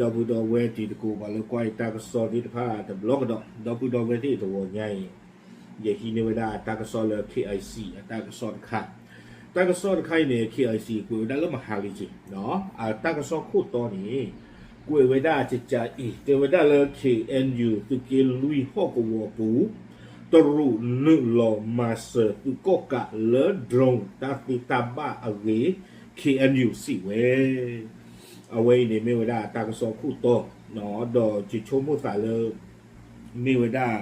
ဒီပုၢ်ဒီဝဲၢ်တံၤသကိး ပှၤလၢကွၢ်ယတၢ်ကစီၣ်သ့ၣ်တဖၣ်တဘျီကဒီး, ဒီပုၢ်ဒီဝဲၢ်သ့ၣ်တဂီၤညါအံၤ, ယဟံးန့ၢ်ဝဲဒၣ်တၢ်ကစီၣ်လၢ K I C အတၢ်ကစီၣ်တခါ, တၢ်ကစီၣ်တခါအံၤန့ၣ် K I C ကွဲးဝဲဒၣ်လၢမဟါလံက့ၤ, အတၢ်ကစီၣ်ခိၣ်တီန့ၣ် ကွဲးဝဲဒၣ်ကကးအံၤ တဲဝဲဒၣ်လၢ K N U သုးက့လွံၢ်ဟီၣ်ကဝီၤပူၤ တရူးနုာ်လီၤမၤစၢၤသုးကီၣ်ကးလၢ drone တၢ်သ့တၢ်ဘၣ်အဂ့ၢ် K N U စံးဝဲ အဝဲအံၤန့ၣ်မ့ၢ်ဝဲဒၣ်တၢ်ကစီၣ်ခိၣ်တီ, ဒီးယဆိကမိၣ်သးလၢ မ့ၢ်ဝဲဒၣ်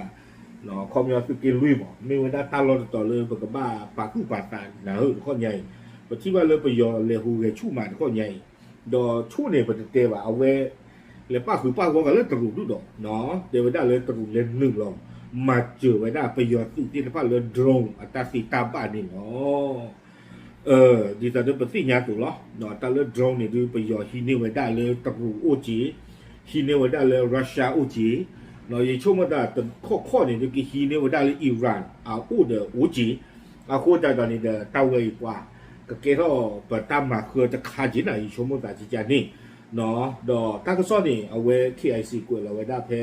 ခီပညီသုးက့လွံၢ်မး မ့ၢ်ဝဲဒၣ်တၢ်လီၢ်တတီၤလၢပကဘၣ်ပာ်သူၣ်ပာ်သးနၢ်ဟူတခီညါအံၤ, ပထံၣ်ဘၣ်လၢပယီၤလဲၤဟူးဂဲၤဆူၣ်မးတခီညါအံၤ, ဒီးဆူၣ်န့ၣ်ပတတဲဘၣ် အဝဲ လဲၤပာ်ဃုာ်ပာ်ဂီၤက့ၤလၢတရူးဒူၣ်ဒီး တဲဝဲဒၣ်လၢတရူးလဲၤနုာ်လီၤ မၤစၢၤဝဲဒၣ်ပယီၤသုးသ့ၣ်တဖၣ်လၢ drone အတၢ်သ့တၢ်ဘၣ်န့ၣ်လီၤ. ဒ်သိးဒီးပသ့ၣ်ညါအသိးလီၤ. တၢ်လၢ drone န့ၣ်ဒုး ပယီၤဟံးန့ၢ်ဝဲဒၣ်လၢတရူးအိၣ်က့ၤ, ဟံးန့ၢ်ဝဲဒၣ်လၢ Russia အိၣ်က့ၤ, ယဆိကမိၣ်တၢ်တခီခီန့ၣ်ဒုး ကဟံးန့ၢ်ဝဲဒၣ်လၢ Iran အအိၣ်ဒီးအိၣ်က့ၤ, အဃိသတးဒီးန့ၣ်ဒီး တၢ်ဝဲအံၤပှၤ ကကဲထီၣ်ပတၢ်မၤဃၢတခါက့ၤနၤ ယဆိကမိၣ်သးကကန့ၣ်, ဒီးတၢ်ကစီၣ်န့ၣ် အဝဲ K I C ကွဲးလီၤဝဲဒၣ်ဖဲ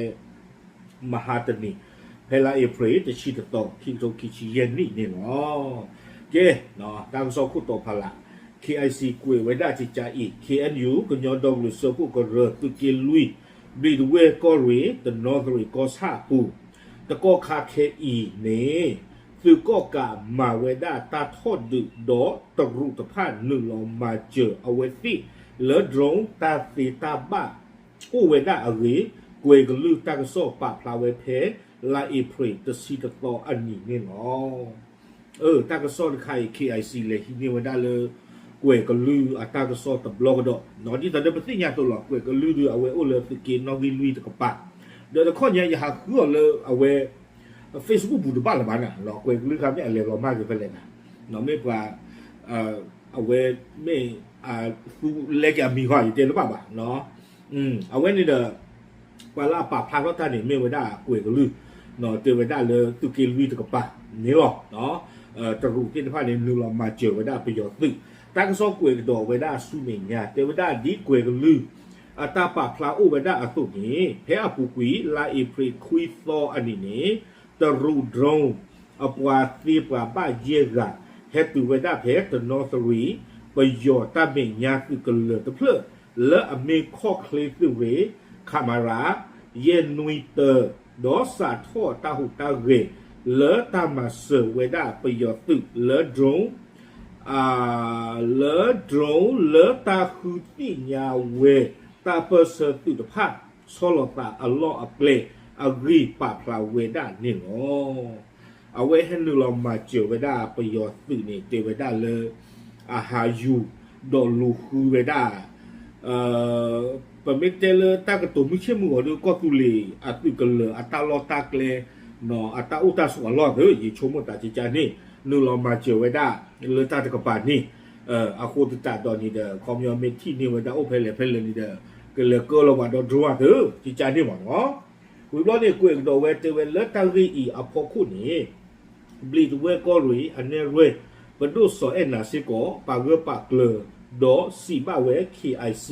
မဟါတနံၤ ဖဲလါအ့ဖြ့ၣ် တဆံတသီ ခံကထိခံဆံယဲၢ်နံၣ်န့ၣ်လီၤ. ကဲ, တၢ်ကစီၣ်ခိၣ်တီဖးလၢ် K I C ကွဲးဝဲဒၣ်ကကးအံၤ K N U ကညီဒီကလုာ်စၢဖှိၣ်ကရၢသုးက့လွံၢ် ဘျံးတဝဲၢ်ကီၢ်ရ့ၣ် တနီသရံၣ်ကီၢ်ဆၣ်အပူၤ တကီၢ်ခါခဲအံၤန့ၣ် သုးကီၣ်ကးမၤဝဲဒၣ်တၢ်ထီၣ်ဒုးဒီးတရူးတဖၣ်နုာ်လီၤမၤစၢၤအဝဲသ့ၣ်လၢ drone တၢ်သ့တၢ်ဘၣ် အိၣ်ဝဲဒၣ်အဂ့ၢ် ကွဲၤကလုၢ်တၢ်ကစီၣ်ပာ်ဖျါဝဲဖဲ လါအ့ဖြ့ၣ် တဆံတသီအနံၤန့ၣ်လီၤ. တၢ်ကစီၣ်တခါအံၤ K I C လဲၤဟံးန့ၢ်ဝဲဒၣ်လၢ ကွဲၤကလုၢ်အတၢ်ကစီၣ်တဘျီကဒီး, ဒ်သိးဒီးပသ့ၣ်ညါအသိးလီၤ ကွဲၤကလုၢ်ဒုးအဝဲအိၣ်လၢသုးက့နီၣ်ဂံၢ်လွံၢ်တကပၤ, ဒီးတခီညါယဟးဃုအီၤလၢအဝဲ Facebook ပူၤတဘၣ်လၢၤဘၣ်နၤ, ကွဲၤကလုၢ်ခါမ့ၢ်အလဲၤလီၤမၢ်က့ၤဖဲလဲၣ်နၤ, မ့ၢ်ပှၤ အဝဲမ့ၢ် သူလဲက့ၤအမံၤဃီ ယတဲတဘၣ်ဘၣ်, အဝဲန့ၣ်ဒီး ပှၤလၢအပာ်ဖျါထီၣ်တၢ်န့ၣ် မ့ၢ်ဝဲဒၣ်ကွဲၤကလုၢ်, တဲဝဲဒၣ်လၢသုးက့လွံၢ်တကပၤန့ၣ်လီၤ. တရူးသ့ၣ်တဖၣ်န့ၣ် နုာ်လီၤမၤစၢၤဝဲဒၣ်ပယီၤသုး, တၢ်ကစီၣ်ကွဲးကဒီးဝဲဒၣ်ဆူမဲာ်ညါ တဲဝဲဒၣ်ဒ်ကွဲၤကလုၢ် အတၢ်ပာ်ဖျါအိၣ်ဝဲဒၣ်အသိးန့ၣ် ဖဲအပူၤကွံာ် လါအ့ဖြ့ၣ်ခွံသီအနံၤန့ၣ် တရူး drone အပှၤသ့ပှၤဘၣ်ယဲၢ်ဂၤ ဟဲတုၤဝဲဒၣ်ဖဲတနီသရံၣ် ပယီၤတၢ်မဲာ်ညါသုးကလၢၤတဖျၢၣ် လၢအမ့ၢ်ခီၣ်ချ့သုးရ့ၣ် ခမရ ယဲၢ်နွံတၢ ဒီးစးထီၣ်တၢ်ဟူးတၢ်ဂဲၤ လၢတၢ်မၤစၢၤဝဲဒၣ်ပယီၤသုးလၢ drone လၢ drone လၢတၢ်ဃုသ့ၣ်ညါဝဲ တၢ်ပၢၢ်ဆၢသုးတဖၣ် ဆီလီၤသးအလီၢ်အကျဲ အဂ့ၢ်ပာ်ဖျါဝဲဒၣ်န့ၣ်လီၤ. အဝဲဟဲနုာ်လီၤမၤစၢၤဝဲဒၣ်ပယီၤသုးန့ၣ် တဲဝဲဒၣ်လၢ အဟးယူၤ ဒီးလူၤဃုဝဲဒၣ် ပမ့ၢ်တဲလၢတၢ်ကတိၤမုၢ်ဆ့ၣ်မုၢ်ဂီၤဒီး ကီၢ်သူလ့ၤအသုးကလၢၤအတၢ်လီၢ်တၢ်ကျဲ အတၢ်အိၣ်တၢ်ဆိးအလီၢ်သ့ၣ် ယဆိကမိၣ်သးကကန့ၣ် နုာ်လီၤမၤစၢၤဝဲဒၣ်လၢတၢ်တကပၤန့ၣ်, အဃိသတးဒီးန့ၣ်ဒီး ခီပညီမ့ၢ်ထံၣ်န့ၢ်ဝဲဒၣ်အိၣ်ဖဲလဲၣ်ဖဲလဲၣ်န့ၣ်ဒီး ကလဲၤကၢလီၤပှၤဒီး drone သ့ၣ် ကကန့ၣ်မ့ၢ်နီၤ. ဝံၤဘျီန့ၣ် ကွဲးကဒီးဝဲတဲဝဲလၢတၢ်ဂ့ၢ်အံၤအဖီခိၣ်န့ၣ် ဘျံးတဝဲၢ်ကီၢ်ရ့ၣ်အနဲၣ်ရွဲၣ် ပဒိၣ်စီၤအဲၣ်နၤစ့ၢ်ကီး ပာ်ဂၢၢ်ပာ်ကျၢၤ ဒီးစံးဘၣ်ဝဲ K I C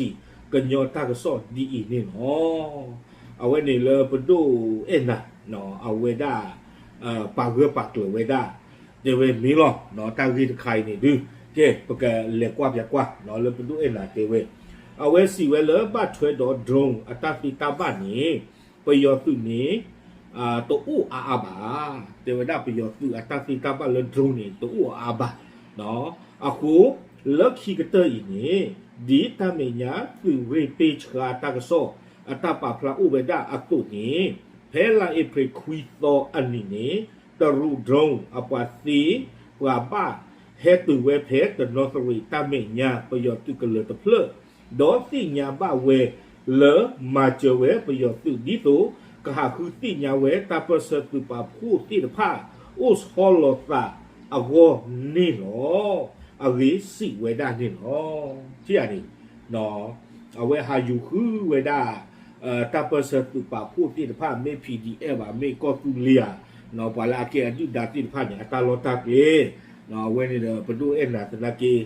ကညီတၢ်ကစီၣ်ဒ်အံၤန့ၣ်လီၤ. အဝဲန့ၣ်လၢပဒိၣ်အဲၣ်နၤ အဝဲဒၣ် ပာ်ဂၢၢ်ပာ်ကျၢၤဝဲဒၣ် တဲဝဲမ့ၢ်လီၤ. တၢ်ဂ့ၢ်တခါအံၤန့ၣ်ဒုး ကဲ ပကလဲၤကွၢ်ပၠးကွၢ် လၢပဒိၣ်အဲၣ်နၤတဲဝဲ အဝဲစံးဝဲလၢဘၣ်ထွဲဒီး drone အတၢ်သ့တၢ်ဘၣ်န့ၣ် ပယီၤသုးန့ၣ် တအိၣ်အါအါဘၣ်. တဲဝဲဒၣ်ပယီၤသုးအတၢ်သ့တၢ်ဘၣ်လၢ drone န့ၣ် တအိၣ်အါအါဘၣ်. အဃိ လၢခံကတၢၢ်အံၤန့ၣ် ဒ်တၢ်မဲာ်ညါသုးရ့ၣ်ပ့ဆှါတၢ်ကစီၣ် အတၢ်ပာ်ဖျါအိၣ်ဝဲဒၣ်အသိးန့ၣ် ဖဲလါအ့ဖြ့ၣ်ခွံသီအနံၤန့ၣ် တရူး drone အပှၤသ့ ပှၤဘၣ် ဟဲတုၤဝဲဖဲတနီသရံၣ်တၢ်မဲာ်ညါပယီၤသုးကလၢၤတဖျၢၣ် ဒီးသ့ၣ်ညါဘၣ်ဝဲလၢမၤစၢၤဝဲပယီၤသုးဒ်သိး ကဟးဃုသ့ၣ်ညါဝဲတၢ်ပၢၢ်ဆၢသုးပာ်ဖှိၣ်သ့ၣ်တဖၣ် အိၣ်ဆီလီၤသးအဂီၢ်န့ၣ်လီၤ. အဂ့ၢ်စံးဝဲဒၣ်န့ၣ်လီၤ. ထံၣ်ဧါန့ၣ် အဝဲဟးယူၤဃုဝဲဒၣ် တၢ်ပၢၢ်ဆၢသုးပာ်ဖှိၣ်သ့ၣ်တဖၣ် မ့ၢ် P D F ဘၣ် မ့ၢ်ကီၢ်သူလ့ၤဧါ ပှၤလၢအကဲအဒုၣ်ဒါသ့ၣ်တဖၣ်န့ၣ် အတၢ်လီၢ်တၢ်ကျဲ အဝဲန့ၣ်ဒီး ပဒိၣ်အဲၣ်နၤသနာ်က့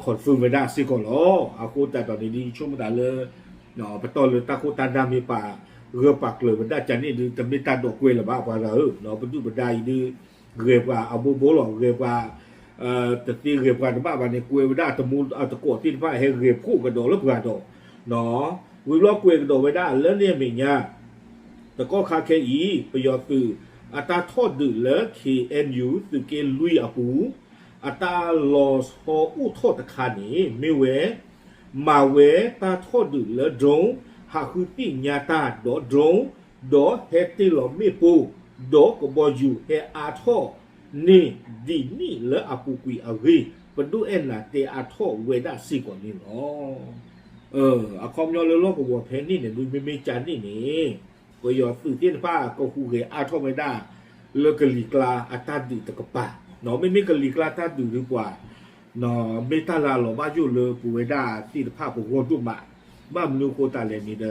confirm ဝဲဒၣ်စ့ၢ်ကီးလီၤ. အဃိသတးဒီးန့ၣ် ဒ်ဆိကမိၣ်သးလၢ ပတီၢ်လၢတၢ်ခိၣ်တၢ်နၢ်မ့ၢ်ပာ်ဂၢၢ်ပာ်ကျၢၤဝဲဒၣ်ကန့ၣ်ဒုး တမ့ၢ်တၢ်ဒိးကွဲလၢၤဘၣ် ပှၤဂၤဧၢ, ပဒုၣ်ပဒါအံၤဒုး ဂဲၤပှၤအဘိဘိလီၤ, ဂဲၤပှၤ တသ့ဂဲၤပှၤတဘၣ်ဘၣ်န့ၣ် ကွဲးဝဲဒၣ်တမူအတကိးသ့ၣ်တဖၣ် ဟဲဂဲၤဖှိၣ်ကဒီးလၢပှၤဒီး ဝံၤဘျီကွဲးကဒီးဝဲဒၣ်လၢန့ၣ်အမဲာ်ညါ တကီၢ်ခါခဲအံၤ ပယီၤသုးအတၢ်ထီၣ်ဒုးလၢ ခ့ၣ်အဲၣ်ယူၣ် သုးက့လွံၢ်အပူၤ အတၢ်လီၤဆီအိၣ်ထီၣ်တခါန့ၣ် မ့ၢ်ဝဲ မၤဝဲတၢ်ထီၣ်ဒုးလၢ drone ဟးဃုသ့ၣ်ညါတၢ်ဒီး drone ဒီးဟဲတ့ၢ်လီၤမ့ၣ်ပိၢ် ဒီးကဘီယူၤဟဲအါထီၣ်န့ၢ် ဒ်န့ၣ်လၢအပူၤကွံာ်အဂ့ၢ် ပဒိၣ်အဲၣ်နၤတဲအါထီၣ်ဝဲဒၣ်စ့ၢ်ကီးန့ၣ်လီၤ. အခီပညီလၢလီၢ်ကဝီၤဖဲန့ၣ်န့ၣ် မ့မ့ၢ်ကန့ၣ်န့ၣ် ပယီၤသုးသ့ၣ်တဖၣ်ကဟူးဂဲၤအါထီၣ်ဝဲဒၣ် လၢကလံၤကျါအတၢ်ဒုးတကပၤ, မ့မ့ၢ်ကလံၤကျါတၢ်ဒုးဒုးပှၤ မ့ၢ်တၢ်လၢအလီၤဘၣ်ယိၣ်လၢပဝဲဒၣ်သ့ၣ်တဖၣ်ပဂီၢ်ဒိၣ်မး, ဘၣ်မနုၤအဃိသတးလဲၣ်န့ၣ်ဒီး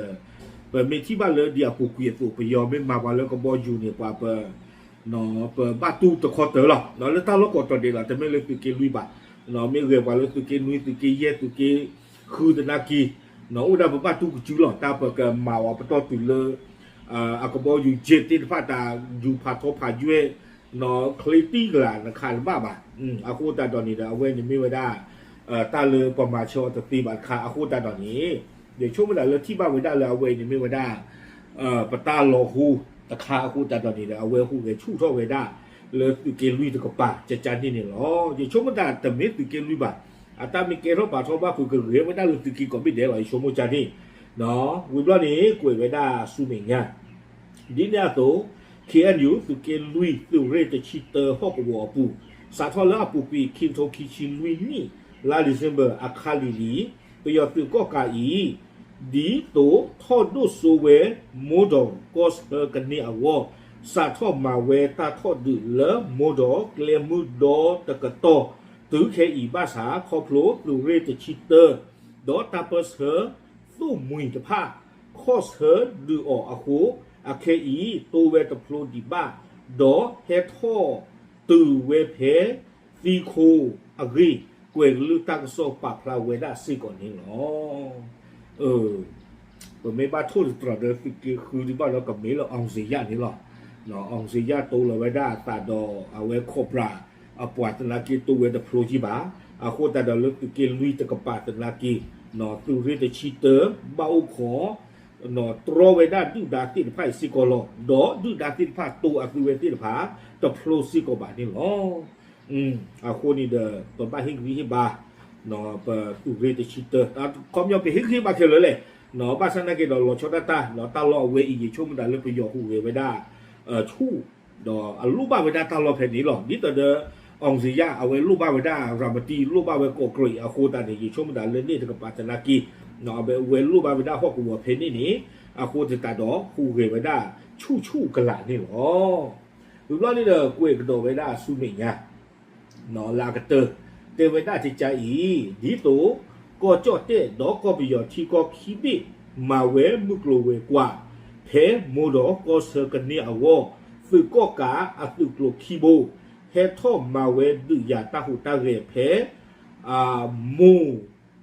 ပမ့ၢ်ထံၣ်ဘၣ်လၢဒ်အပူၤကွံာ်အသိး ပယီၤမ့ၢ်မၤပှၤလၢကဘီယူၤန့ၣ် ပှၤပ ပဘၣ်တူၢ်တခီတၢၤလီၤ. လၢတၢ်လီၢ်ကိးတီၤဒဲးလီၤ, တမ့ၢ်လၢသုးက့လွံၢ်ဘၣ်, မ့ၢ်ဂဲၤပှၤလၢသုးက့နွံ သုးက့ယဲၢ် သုးက့ဃုသနာ်က့ အိၣ်ဒၣ်ပဘၣ်တူၢ်ကစုလီၤ. တၢ်ပကမၤအီၤပတီၢ်တုၤလၢ အကဘီယူၤ jet သ့ၣ်တဖၣ် တၢ်ယူၤဖးထီဖးယွဲၢ် ချ့တံၢ်ကလာ်နခးတဘၣ်ဘၣ်. အဃိသတးဒီးန့ၣ်ဒီး အဝဲန့ၣ်မ့ၢ်ဝဲဒၣ် တၢ်လၢပှၤမၤဆၢအီၤတသ့ဘၣ်တခါ အဃိသတးဒီးန့ၣ် ယဆိကမိၣ်သးလၢထံၣ်ဘၣ်ဝဲဒၣ်လၢအဝဲအံၤန့ၣ်မ့ၢ်ဝဲဒၣ် ပတၢ်လီၤဟိတခါအဃိသတးဒီးန့ၣ်ဒီး အဝဲဟူးဂဲၤဆူၣ်ထီၣ်ဝဲဒၣ် လၢသုးက့လွံၢ်တကပၤ ကကန့ၣ်န့ၣ်လီၤ. ယဆိကမိၣ်သးတမ့ၢ်သုးက့လွံၢ်ဘၣ်, အတၢ်မ့ၢ်ကဲထီၣ်ပာ်ထီၣ်ဘၣ်ဖုးကဂဲၤဝဲဒၣ်လၢသုးက့ကိးဘ့ၣ်ဒဲးလီၤ ယဆိကမိၣ်ကန့ၣ်, ဝံၤဘျီန့ၣ် ကွဲးဝဲဒၣ်ဆူမဲာ်ညါ ဒ်န့ၣ်အသိး ခ့ၣ်အဲၣ်ယူၣ် သုးက့လွံၢ် သုးရ့ၣ်တဆံတၢဟီၣ်ကဝီၤအပူၤ စးထီၣ်လၢအပူၤကွံာ် ခံကထိခံဆံလွံၢ်နံၣ် လါ December အခါလံၤလံၤ ပယီၤသုးကီၣ်ကးအံၤ ဒ်သိးထီၣ်ဒိၣ်စိဝဲ မိၢ်ဒီးကီၢ်ဆၢကန့ၢ်အဂီၢ် စးထီၣ်မၤဝဲတၢ်ထီၣ်ဒုးလၢ မိၢ်ဒီးကျဲမုၢ်ဒီတကတီၢ် တုၤခဲအံၤဘၣ်ဆၣ် ခီဖျိသုးရ့ၣ်တဆံတၢ ဒီးတၢ်ပၢၢ်ဆၢ သိၣ်မှံၤတဖၣ် ခီၣ်ဆၢဒုးအီၤအဃိ အခဲအံၤ တိဝဲတဖျိဒံးဘၣ် ဒီးဟဲထီၣ်တုၤဝဲဖဲ သံခိအဂ့ၢ် ကွဲၤကလုၢ်တၢ်ကစီၣ်ပာ်ဖျါဝဲဒၣ်စ့ၢ်ကီးန့ၣ်လီၤ. ပမ့ၢ်ဘၣ်ထိၣ်သတြီၤဒီးသုးက့ဃုဒံးဘၣ်ဒီးကမ့ၢ်လၢ အောင်ဇေယျ န့ၣ်လီၤ. အောင်ဇေယျ တိလီၤဝဲဒၣ်အသးဒီးအဝဲ Cobra အပှၤသနာ်က့တိဝဲတဖျိကံဘၣ်. အဃိသတးဒီးလၢသုးက့လွံၢ်တကပၤသနာ်က့ သုးရ့ၣ်တဆံတၢ ဘၣ်အိၣ်ခိး တြီဝဲဒၣ်ဒုၣ်ဒါသ့ၣ်တဖၣ်အံၤစ့ၢ်ကီးလီၤ. ဒီးဒုၣ်ဒါသ့ၣ်တဖၣ်တိအသုဝဲသ့ၣ်တဖၣ် တဖျိစ့ၢ်ကီးဘၣ်န့ၣ်လီၤ. အဃိန့ၣ်ဒီး ပဘၣ်ဟ့ၣ်ဂံၢ်ဟ့ၣ်ဘါ ပသုးရ့ၣ်တဆံတၢ ခီပညီပဟ့ၣ်ဂံၢ်ဟ့ၣ်ဘါခဲလၢာ်လဲၣ်, ဘၣ်ဆၣ်သနာ်က့ဒီးလီၤဆီဒၣ်တၢ် တၢ်လီၢ်အဝဲအံၤ ယဆိကမိၣ်သးလၢပယီၤဟူးဂဲၤဝဲဒၣ် ဆူၣ် ဒီးအလိၣ်ဘၣ်ဝဲဒၣ်တၢ်လီၢ်ဖဲန့ၣ်လီၤ. ဒ်သိးဒီး အောင်ဇေယျ အဝဲလိၣ်ဘၣ်ဝဲဒၣ် ရၤမတံ လိၣ်ဘၣ်ဝဲကီးကြံးအဃိသတးန့ၣ် ယဆိကမိၣ်သးလၢန့ၣ်တကပၤသနာ်က့ အဝဲလိၣ်ဘၣ်ဝဲဒၣ်ဟီၣ်ကဝီၤဖဲန့ၣ်န့ၣ် အဃိသတးဒီးဟူးဂဲၤဝဲဒၣ်ဆူၣ်ဆူၣ်ကလာ်န့ၣ်လီၤ. ဝံၤဘျီန့ၣ်ဒီးကွဲးကဒီးဝဲဒၣ်ဆူမဲာ်ညါ လၢအကတၢၢ် တဲဝဲဒၣ်ကကအံၤ ဒ်သိး ကီၢ်ကၠီၣ်တဲၣ်ဒီးကီၢ်ပယီၤထံကီၢ်ခံဘ့ၣ် မၤဝဲမုၢ်ကျိၤဝဲၤကွာ် ဖဲမိၢ်ဒီးကီၢ်ဆၢကန့ၢ်အဂီၢ် သုးကီၣ်ကးအသုးကျိၤခံဘိ ဟဲထီၣ်မၤဝဲဒုးယၤတၢ်ဟူးတၢ်ဂဲၤဖဲ မိၢ်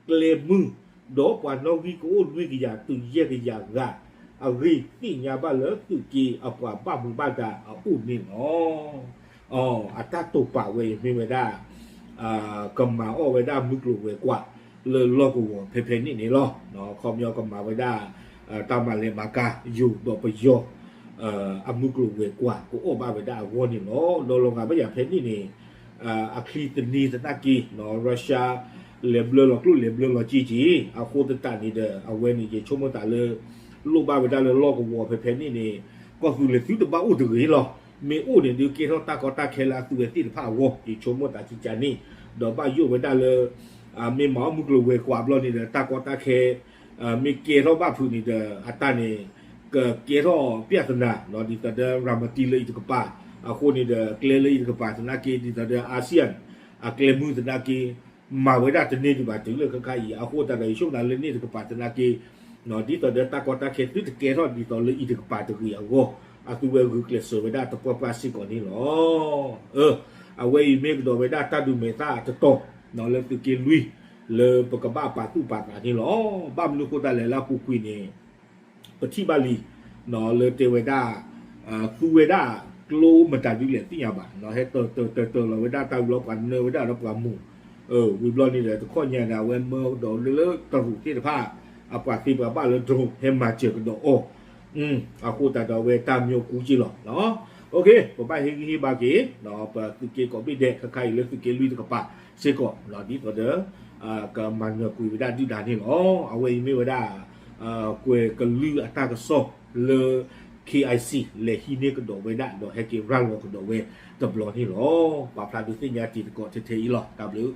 ကျဲမုၢ် ဒီးပှၤနီၣ်ဂံၢ်ကအိၣ်လွံၢ်ကယၤတုၤယဲၢ်ကယၤဂၤ အဂ့ၢ်သ့ၣ်ညါဘၣ်လၢသုးက့အပှၤဘၣ်မူဘၣ်ဒါအအိၣ်န့ၣ်လီၤ. အတၢ်တိာ်ပာ်ဝဲအံၤမ့ၢ်ဝဲဒၣ် ကမၤအီၣ်ဝဲဒၣ်မုၢ်ကျိၤဝဲၤကွာ် လၢလီၢ်ကဝီၤဖဲဖဲန့ၣ်န့ၣ်လီၤ. ခီပညီကမၤဝဲဒၣ် တၢ်မၤလဲၤမၤကၤ ယိၤဒီးပယီၤ အမုၢ်ကျိၤဝဲၤကွာ် ကအိၣ်ဘၣ်ဝဲဒၣ်အဂီၢ်န့ၣ်လီၤ. ဒီးလီၤဂာ်ဘၣ်ယၤဖဲန့ၣ်န့ၣ် အချံသနံသနာ်က့ Russia လဲၤဘျၢလီၤကျိၣ်လဲၤဘျၢလီၤစ့က့ၤ အဃိသတးန့ၣ်ဒီး အဝဲန့ၣ်ယဆိကမိၣ်သးလၢ လိၣ်ဘၣ်ဝဲဒၣ်လၢလီၢ်ကဝီၤဖဲဖဲန့ၣ်န့ၣ် ကီၢ်သူလ့ၤသုတဘၣ်အိၣ်တဂ့ၤလီၤ. မ့ၢ်အိၣ်န့ၣ်ဒုးကဲထီၣ်တၢ်ကီတၢ်ခဲလၢအသုဝဲသ့ၣ်တဖၣ်အဂီၢ် ယဆိကမိၣ်သးကကန့ၣ် ဒီးဘၣ်ယိၣ်ဝဲဒၣ်လၢ မ့ၢ်မၤအီၣ်မုၢ်ကျိၤဝဲၤကွာ်ဘျီန့ၣ်ဒီး တၢ်ကီတၢ်ခဲ မ့ၢ်ကဲထီၣ်ဘၣ်ဖုးန့ၣ်ဒီး အတၢ်န့ၣ် ကကဲထီၣ်ပြဿနာ ဒ်သိးဒီး ရၤမတံလၢအံၤတကပၤ အဃိန့ၣ်ဒီး ကျဲလၢအံၤတကပၤသနာ်က့ ဒ်သိးဒီး ASEAN အကျဲမုၢ်သနာ်က့ မၤဝဲဒၣ်တန့ၢ်ဒံးဘၣ်တုၤလၢခဲခါအံၤ အဃိသတးဒီး ယဆိကမိၣ်သးလၢန့ၣ်တကပၤသနာ်က့ ဒ်သိးဒီးတၢ်ကီတၢ်ခဲသုတကဲထီၣ်ဒ်သိးလၢအံၤတကပၤတဂ့ၤအဂီၢ် အသုဝဲဂုာ်ကျဲးစၢးဝဲဒၣ်တပှၢ်ပှၢ်စ့ၢ်ကီးန့ၣ်လီၤ. အဝဲအံၤမ့ၢ်ကဒီးဝဲဒၣ်တၢ်ဒုးမဲာ်သၣ်အတတီၤ လၢသုးက့လွံၢ် လၢပကဘၣ်ပာ်သူၣ်ပာ်သးန့ၣ်လီၤ. ဘၣ်မနုၤအဃိသတးလဲၣ် လၢအပူၤကွံာ်န့ၣ် ပထံၣ်ဘၣ်လံ လၢတဲဝဲဒၣ် သူဝဲဒၣ်ကျိမတၤဒ်လဲၣ်သ့ၣ်ညါဘၣ်, ဟဲတၢၤတၢၤတၢၤလီၤဝဲဒၣ်တၢ်ဝံၤလီၤ ပှၤနၢဝဲဒၣ်ဒီးပှၤမူး, ဝံၤဘျီန့ၣ်ဒီး တခီညါဒီး အဝဲမၢကဒီးလၢတရူးသ့ၣ်တဖၣ် အပှၤသ့ပှၤဘၣ်လၢ drone ဟဲမၤစၢၤကဒီးအီၤ အဃိသတးဒီးအဝဲတၢ်မၠိကူက့လီၤ. ပဘၣ်ဟ့ၣ်ဂံၢ်ဟ့ၣ်ဘါက့ၤ ပသုးက့ကိးဘ့ၣ်ဒဲး ခဲခါအံၤလၢသုးက့လွံၢ်တကပၤစ့ၢ်ကီး ဒ်သိးဒီး ကမၤနၢၤကွံာ်ဝဲဒၣ်ဒုၣ်ဒါန့ၣ်လီၤ. အဝဲအံၤမ့ၢ်ဝဲဒၣ် ကွဲၤကလုၢ်အတၢ်ကစီၣ်လၢ K I C လဲၤဟံးန့ၢ်ကဒီးဝဲဒၣ် ဒီးဟဲက့ၤရၤလီၤကဒီးဝဲတဘျီန့ၣ်လီၤ. ပာ်ဖျါဒုးသ့ၣ်ညါတံၤသကိးထဲထဲအံၤလီၤ. တၢ်ဘျုး